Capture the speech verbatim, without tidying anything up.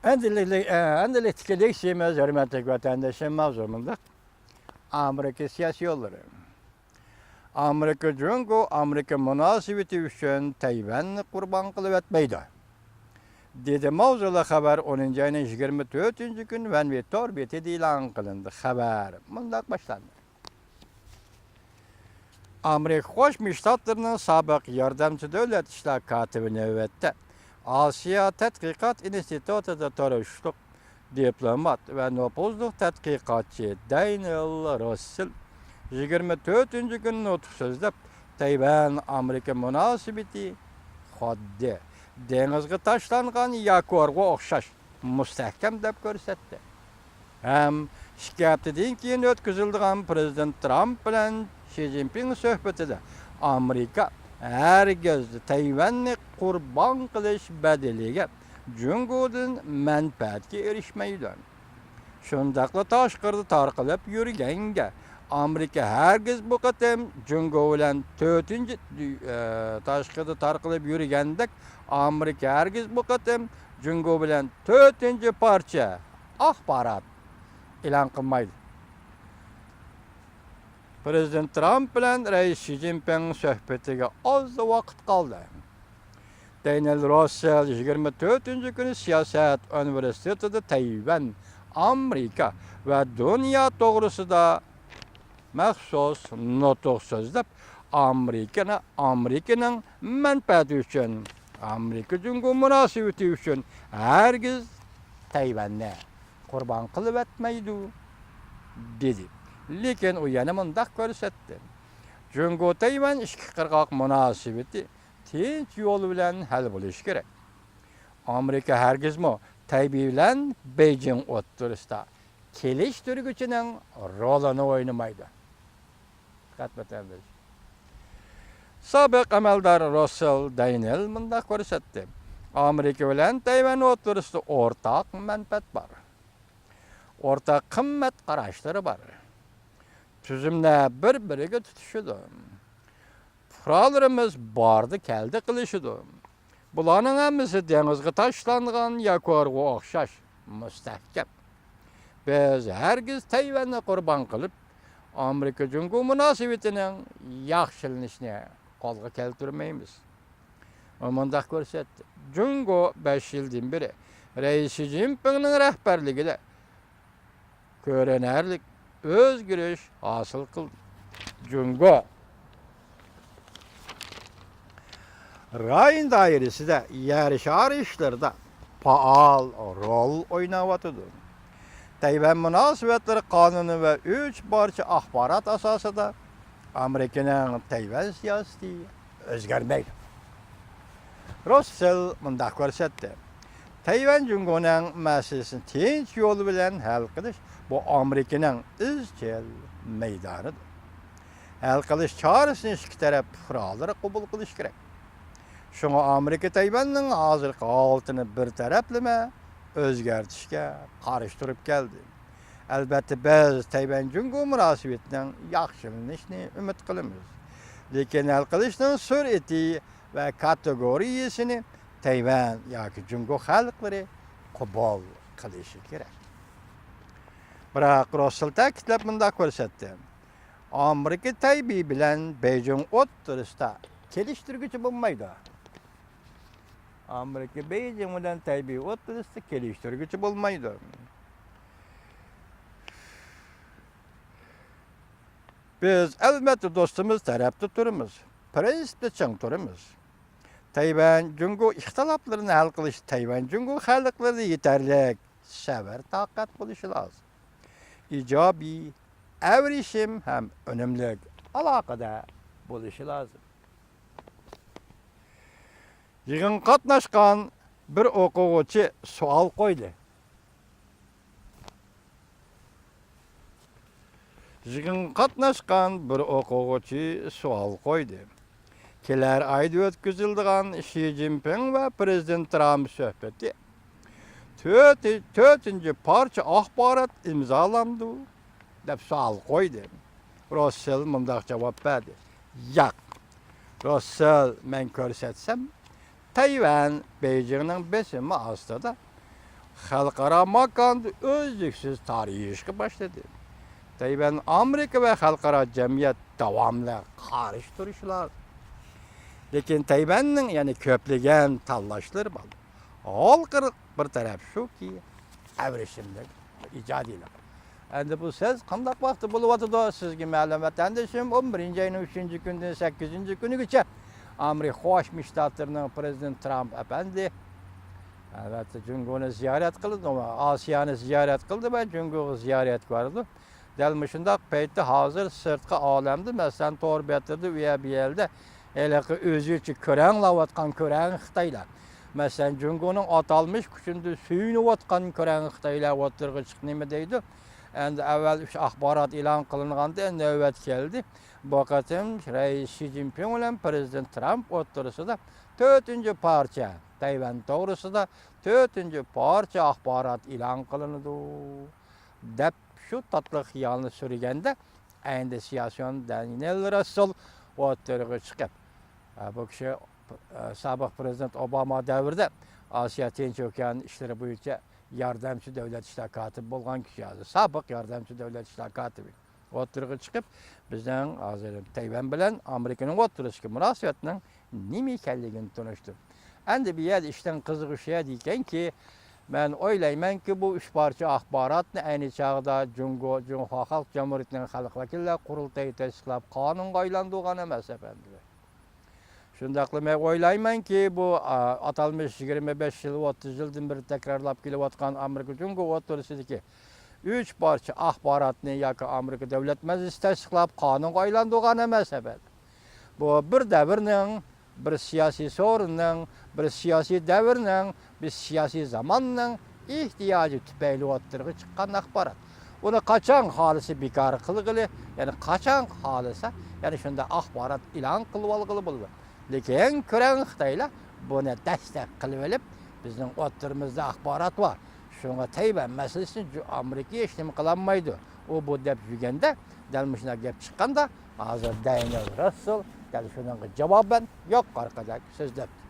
ئەندىلىكلىك، ئەندىلىكتىكى لېكسىيىمىز، ھۆرمەتلىك ۋەتەندىشىم، ماۋزۇ مۇنداق. ئامېرىكا سىياسىي يوللىرى. ئامېرىكا جۇڭگو ئامېرىكا مۇناسىۋىتى ئۈچۈن تەيۋەننى قۇربان قىلىۋەتمەيدۇ، دېدى ماۋزۇلۇق خەۋەر ئونىنچى ئاينىڭ يىگىرمە تۆتىنچى كۈنى ۋەنۋې تور بېتىدە ئېلان قىلىندى. خەۋەر مۇنداق باشلاندى. ئامېرىكا قوشما شتاتلىرىنىڭ سابىق ياردەمچى دۆلەت ئىشلار كاتىپى نۆۋەتتە ئاسىيا تەتقىقات ئىنستىتۇتىدا تۇرۇشلۇق دىپلومات ۋە نوپۇزلۇق تەتقىقاتچى دەنىيېل روسسېل يىگىرمە تۆتىنچى كۈنى نۇتۇق سۆزلەپ، تەيۋەن ئامېرىكا مۇناسىۋىتى خۇددى دېڭىزغا تاشلانغان ياكۇرغا ئوخشاش مۇستەھكەم دەپ كۆرسەتتى ھەم ئىككى ھەپتىدىن كېيىن ئۆتكۈزۈلىدىغان پىرېزىدېنت ترامپ بىلەن شى جىنپىڭ سۆھبىتىدە ئامېرىكا ھەرگىز تەيۋەننى قۇربان قىلىش بەدىلىگە جۇڭگودىن مەنپەئەتكە ئېرىشمەيدۇ. شۇنداقلا تاشقىرىدا تارقىلىپ يۈرگەنگە ئامېرىكا ھەرگىز بۇ قېتىم جۇڭگو بىلەن تۆتىنچى، ئە، تاشقىرىدا تارقىلىپ يۈرگەندەك ئامېرىكا ھەرگىز بۇ قېتىم جۇڭگو بىلەن تۆتىنچى پارچە ئاخبارات ئېلان قىلمايدۇ. پىرېزىدېنت ترامپ بىلەن رەئىس شى جىنپىڭ سۆھبىتىگە ئازلا ۋاقىت قالدى. دەنىيېل روسسېل يىگىرمە تۆتىنچى كۈنى سىياسەت ئۇنىۋېرسىتېتىدا تەيۋەن، ئامېرىكا ۋە دۇنيا توغرىسىدا مەخسۇس نۇتۇق سۆزلەپ، ئامېرىكىنى، ئامېرىكىنىڭ مەنپەئەتى ئۈچۈن، ئامېرىكا جۇڭگو مۇناسىۋىتى ئۈچۈن ھەرگىز تەيۋەننى قۇربان قىلىۋەتمەيدۇ، دېدى. لېكىن ئۇ يەنە مۇنداق كۆرسەتتى: جۇڭگو تەيۋەن ئىككى قىرغاق مۇناسىۋىتى تىنچ يول بىلەن ھەل بولۇشى كېرەك. ئامېرىكا ھەرگىزمۇ تەيبېي بىلەن بېيجىڭ ئوتتۇرىسىدا كېلىشتۈرگۈچىنىڭ رولىنى ئوينىمايدۇ. دىققەت بىلەن تەڭلىشىڭ. سابىق ئەمەلدار روسسېل دەنىيېل مۇنداق كۆرسەتتى: ئامېرىكا بىلەن تەيۋەن ئوتتۇرىسىدا ئورتاق مەنپەئەت بار. ئورتاق قىممەت قاراشلىرى بار. تۈزۈملەر بىر-بىرىگە تۇتىشىدۇ. پۇقرالىرىمىز باردى-كەلدى قىلىشىدۇ. بۇلارنىڭ ھەممىسى دېڭىزغا تاشلانغان ياكۇرغا ئوخشاش مۇستەھكەم. بىز ھەرگىز تەيۋەننى قۇربان قىلىپ، ئامېرىكا جۇڭگو مۇناسىۋىتىنىڭ ياخشىلىنىشىنى قولغا كەلتۈرمەيمىز. ئۇ مۇنداق كۆرسەتتى: جۇڭگو بەش يىلدىن بېرى رەئىس شى جىنپىڭنىڭ رەھبەرلىكىدە كۆرۈنەرلىك ئۆزگىرىش ھاسىل قىلدى. جۇڭگو رايون دائىرىسىدە يەر شارى ئىشلىرىدا پائال رول ئويناۋاتىدۇ. تەيۋەن مۇناسىۋەتلىرى قانۇنى ۋە ئۈچ پارچە ئاخبارات ئاساسىدا ئامېرىكىنىڭ تەيۋەن سىياسىتى ئۆزگەرمەيدۇ. روسسېل مۇنداق كۆرسەتتى: تەيۋەن جۇڭگونىڭ مەسىلىسىنى تىنچ يول بىلەن ھەل قىلىش، بۇ ئامېرىكىنىڭ ئىزچىل مەيدانىدۇر. ھەل قىلىش چارىسىنى ئىككى تەرەپ پۇقرالىرى قوبۇل قىلىشى كېرەك. شۇڭا ئامېرىكا تەيۋەننىڭ ھازىرقى ھالىتىنى بىر تەرەپلىمە ئۆزگەرتىشكە قارشى تۇرۇپ كەلدى. ئەلۋەتتە، بىز تەيۋەن جۇڭگو مۇناسىۋىتىنىڭ ياخشىلىنىشىنى ئۈمىد قىلىمىز. لېكىن ھەل قىلىشنىڭ سۈرئىتى ۋە كاتېگورىيىسىنى تەيۋەن ياكى جۇڭگو خەلقلىرى قوبۇل قىلىشى كېرەك. بىراق روسسېل تەكىتلەپ مۇنداق كۆرسەتتى: ئامېرىكا تەيبېي بىلەن بېيجىڭ ئوتتۇرىسىدا كېلىشتۈرگۈچى بولمايدۇ. ئامېرىكا بېيجىڭ بىلەن تەيبېي ئوتتۇرىسىدا كېلىشتۈرگۈچى بولمايدۇ. بىز ئەلۋەتتە دوستىمىز تەرەپتە تۇرىمىز، پىرىنسىپتا چىڭ تۇرىمىز. تەيۋەن جۇڭگو ئىختىلاپلىرىنى ھەل قىلىشتا تەيۋەن جۇڭگو خەلقلىرى يېتەرلىك سەۋر تاقەت بولۇشى لازىم. ئىجابىي، ئەۋرىشىم ھەم ئۈنۈملۈك ئالاقىدە بولۇشى لازىم. يىغىنغا قاتناشقان بىر ئوقۇغۇچى سوئال قويدى. يىغىنغا قاتناشقان بىر ئوقۇغۇچى سوئال قويدى. كېلەر ئايدا ئۆتكۈزۈلىدىغان شى جىنپىڭ ۋە پىرېزىدېنت ترامپ سۆھبىتى تۆت، تۆتىنچى پارچە ئاخبارات ئىمزالامدۇ؟ دەپ سوئال قويدى. روسسېل مۇنداق جاۋاب بەردى: ياق. روسسېل، مەن كۆرسەتسەم، تەيۋەن بېيجىڭنىڭ بېسىمى ئاستىدا خەلقئارا ماكاندا ئۈزلۈكسىز تارىيىشقا باشلىدى. تەيۋەن ئامېرىكا ۋە خەلقئارا جەمئىيەت داۋاملىق قارشى تۇرۇشلار، لېكىن تەيۋەننىڭ يەنە كۆپلىگەن تاللاشلىرى بار. ھالقىلىق بىر تەرەپ شۇكى، ئەۋرىشىملىك، ئىجادىيلىق. ئەمدى بۇ سۆز قانداق ۋاقىتتا بولۇۋاتىدۇ؟ سىزگە مەلۇم، ۋەتەندىشىم، ئون بىرىنچى ئاينىڭ ئۈچىنچى كۈنىدىن سەككىزىنچى كۈنىگىچە ئامېرىكا قوشما شتاتلىرىنىڭ پرېزىدېنتى ترامپ ئەپەندى، ئەلۋەتتە، جۇڭگونى زىيارەت قىلىدۇ، ئاسىيانى زىيارەت قىلدى ۋە جۇڭگوغا زىيارەتكە بارىدۇ. دەل مۇشۇنداق پەيتتە ھازىر سىرتقى ئالەمدە، مەسىلەن، تور بەتلىرىدە، ئۇ يەر بۇ يەردە ھېلىقى ئۆزىچە كۆرەڭلەۋاتقان كۆرەڭ خىتايلار، مەسىلەن، جۇڭگونىڭ ئاتالمىش كۈچىدە سۆيۈنۈۋاتقان كۆرەڭ خىتايلار ئوتتۇرىغا چىقىپ نېمە دەيدۇ؟ ئەمدى ئەۋۋەل ئۈچ ئاخبارات ئېلان قىلىنغاندا نۆۋەت كەلدى. بۇ قېتىم رەئىس شى جىنپىڭ بىلەن پرېزىدېنت ترامپ ئوتتۇرىسىدا تۆتىنچى پارچە، تەيۋەن توغرىسىدا تۆتىنچى پارچە ئاخبارات ئېلان قىلىنىدۇ، دەپ شۇ تاتلىق خىيالنى سۈرگەندە، ئەينىدە سىياسىيون دانىيېل راسسېل ئوتتۇرىغا چىقىپ، بۇ كىشى سابىق پرېزىدېنت ئوباما دەۋرىدە ئاسىيا تىنچ ئوكيان ئىشلىرى بويىچە ياردەمچى دۆلەت ئىشلار كاتىپى بولغان كىشى، ھازىر سابىق ياردەمچى دۆلەت ئىشلار كاتىپى ئوتتۇرىغا چىقىپ، بىزنىڭ ھازىر تەيۋەن بىلەن ئامېرىكىنىڭ ئوتتۇرىسىدىكى مۇناسىۋەتنىڭ نېمە ئىكەنلىكىنى تونۇشتۇردى. ئەمدى بۇ يەردە ئىشنىڭ قىزىقىشى شۇ يەردە ئىكەنكى، مەن ئويلايمەنكى، بۇ ئۈچ پارچە ئاخباراتنى ئەينى چاغدا جۇڭگو، جۇڭخۇا خەلق جۇمھۇرىيىتىنىڭ خەلق ۋەكىللەر قۇرۇلتىيى تەستىقلاپ، قانۇنغا ئايلاندۇرغان ئەمەس، ئەپەندىلەر. شۇنداقلا مەن ئويلايمەنكى، بۇ، ئا، ئاتالمىش يىگىرمە بەش يىل، ئوتتۇز يىلدىن بېرى تەكرارلاپ كېلىۋاتقان ئامېرىكا جۇڭگو ئوتتۇرىسىدىكى ئۈچ پارچە ئاخباراتنى ياكى ئامېرىكا دۆلەت مەجلىسى تەستىقلاپ، قانۇنغا ئايلاندۇرغان ئەمەس، ئەپەندى. بۇ بىر دەۋرنىڭ، بىر سىياسىي سورۇننىڭ، بىر سىياسىي دەۋرنىڭ، بىر سىياسىي زاماننىڭ ئېھتىياجى تۈپەيلى ئوتتۇرىغا چىققان ئاخبارات. ئۇنى قاچان خالىسا بىكار قىلغىلى، يەنى قاچان خالىسا، يەنى شۇنداق ئاخبارات ئېلان قىلىۋالغىلى بولىدۇ. لېكىن كۆرەڭ خىتايلار بۇنى دەستەك قىلىۋېلىپ، بىزنىڭ ئوتتۇرىمىزدا ئاخبارات بار، شۇڭا تەيۋەن مەسىلىسىنى جۇ-، ئامېرىكا ھېچنېمە قىلالمايدۇ، ئۇ بۇ دەپ يۈرگەندە، دەل مۇشۇنداق گەپ چىققاندا، ھازىر دانىيېل راسسېل دەل شۇنىڭغا جاۋابەن، يوق ئارقىدەك سۆزلەپتۇ.